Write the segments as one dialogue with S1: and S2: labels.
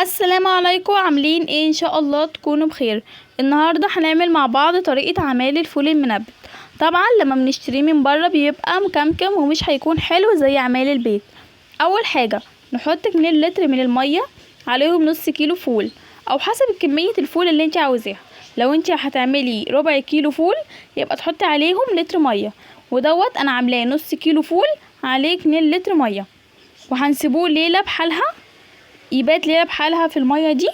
S1: السلام عليكم، عاملين ايه؟ ان شاء الله تكونوا بخير. النهارده هنعمل مع بعض طريقه عمل الفول المنبت. طبعا لما بنشتريه من بره بيبقى مكمكم ومش هيكون حلو زي عمال البيت. اول حاجة نحط 2 لتر من المية، عليهم نص كيلو فول او حسب كمية الفول اللي انت عاوزاها. لو انت هتعملي ربع كيلو فول يبقى تحطي عليهم لتر مية، ودوت انا عاملاه نص كيلو فول عليه 2 لتر مية، وهنسيبوه ليلة بحالها، يبات ليلة بحالها في المية دي.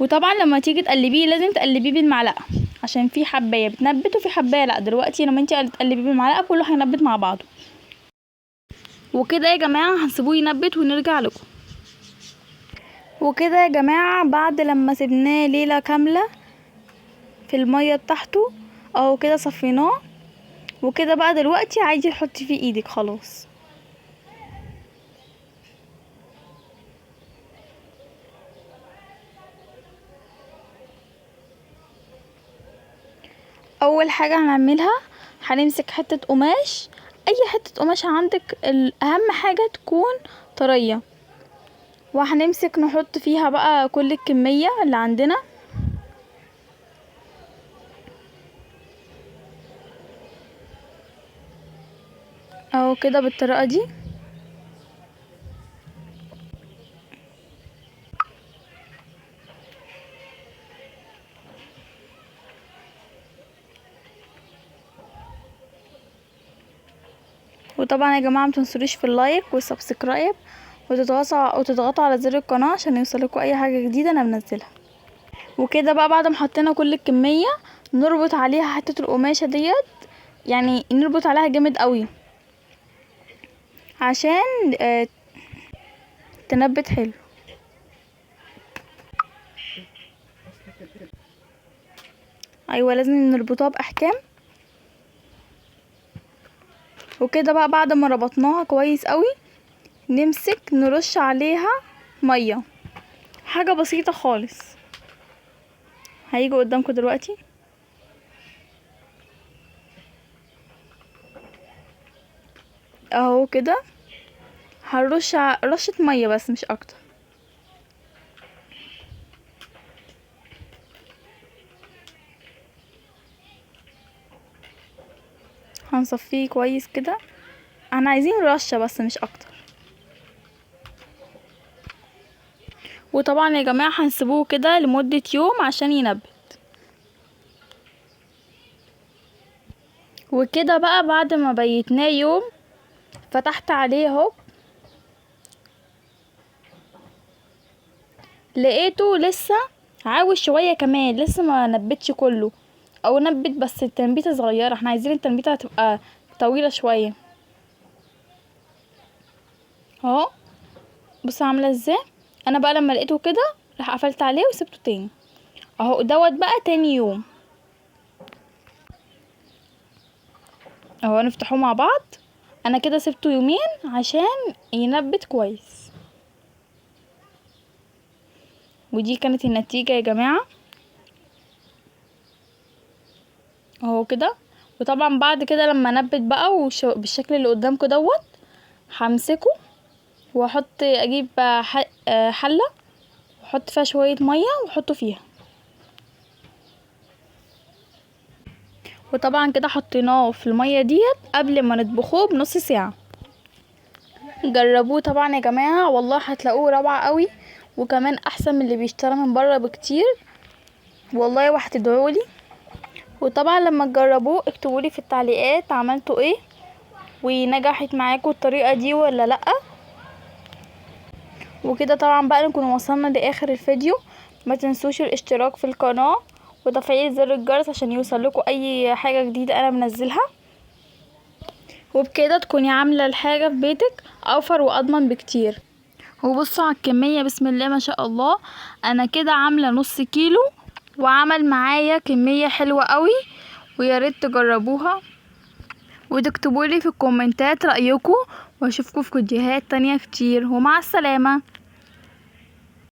S1: وطبعا لما تيجي تقلبيه لازم تقلبيه بالمعلقه، عشان في حبايه بتنبت وفي حبايه لا. دلوقتي لما انت تقلبيه بالمعلقه كله هينبت مع بعضه. وكده يا جماعة هنسيبوه ينبت ونرجع لكم. وكده يا جماعة بعد لما سيبناه ليلة كاملة في المية بتاعته اهو كده صفيناه. وكده بقى دلوقتي عادي تحطي فيه ايدك خلاص. اول حاجة هنعملها هنمسك حتة قماش، اي حتة قماش عندك، اهم حاجة تكون طرية، وهنمسك نحط فيها بقى كل الكمية اللي عندنا. اهو كده بالطريقة دي. وطبعا يا جماعة متنسوش في ال like وال subscribe وتضغطوا على زر القناة عشان يوصلكوا اي حاجة جديدة انا بنزلها. وكده بقى بعد ما حطينا كل الكمية نربط عليها حتة القماشه ديت، يعني نربط عليها جامد قوي عشان تنبت حلو. ايوه لازم نربطها باحكام. وكده بقى بعد ما ربطناها كويس قوي نمسك نرش عليها مية، حاجة بسيطة خالص، هيجوا قدامكم دلوقتي. اهو كده هنرش رشه مية بس مش اكتر. هنصفيه كويس كده، احنا عايزين رشه بس مش اكتر. وطبعا يا جماعة هنسيبوه كده لمدة يوم عشان ينبت. وكده بقى بعد ما بيتناه يوم فتحت عليه اهو، لقيته لسه عاوز شوية كمان، لسه ما نبتش كله، او نبت بس التنبيته صغيرة، احنا عايزين التنبيته هتبقى طويلة شوية. اهو بصوا عامله ازاي. انا بقى لما لقيته كده راح قفلت عليه وسبته تاني اهو. دوت بقى تاني يوم اهو، نفتحوه مع بعض. انا كده سبته يومين عشان ينبت كويس، ودي كانت النتيجة يا جماعة اهو كده. وطبعا بعد كده لما نبت بقى بالشكل اللي قدامكم دوت، همسكه واحط، اجيب حله واحط فيها شوية مية واحطه فيها. وطبعا كده حطيناه في المية ديت قبل ما نطبخوه بنص ساعة. جربوه طبعا يا جماعة، والله هتلاقوه روعه قوي، وكمان احسن من اللي بيشترى من بره بكتير والله، وهتدعولي. وطبعا لما تجربوه اكتبولي في التعليقات عملتوا ايه ونجحت معاكم الطريقة دي ولا لا. وكده طبعا بقى نكون وصلنا لاخر الفيديو. ما تنسوش الاشتراك في القناة وتفعيل زر الجرس عشان يوصل لكم اي حاجة جديدة انا بنزلها. وبكده تكوني عامله الحاجة في بيتك اوفر واضمن بكتير. وبصوا على الكمية، بسم الله ما شاء الله، انا كده عامله نص كيلو وعمل معايا كمية حلوة قوي. ويا ريت تجربوها وتكتبولي في الكومنتات رايكم، واشوفكم في فيديوهات تانية كتير، ومع السلامة.